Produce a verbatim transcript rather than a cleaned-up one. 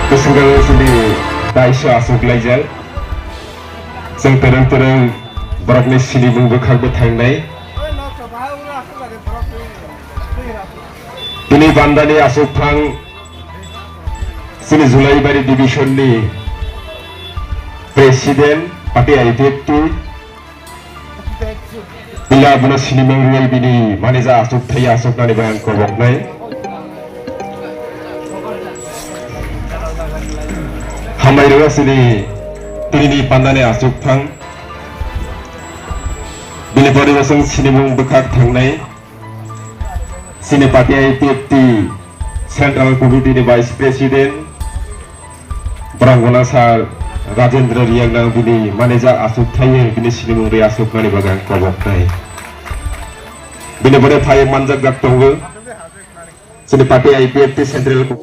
Bisingtwi sini taisa aswk laijak. Chwng twrwng twrwng borokni sinimung bwkhakbo thangnai. Bini bandani aswk thang chini Julaibari division ni president, party I P F T, Pila bono sinimung rwui bini manija aswk thai aswk nani bai ang koboknai. Hambai rwui sini tini ni pandani aswk thang. Bini pore bo chwng sinimung bwkhak thangnai. Sini party I P F T Central Committee ni Vice President, Brangona Sir Rajendra Riang nang bini manija aswk thaiwi bini sinimung ri aswk nani bagwi ang kobok nai. Bini bode phai manjak jak tongo. Sini party I P F T Central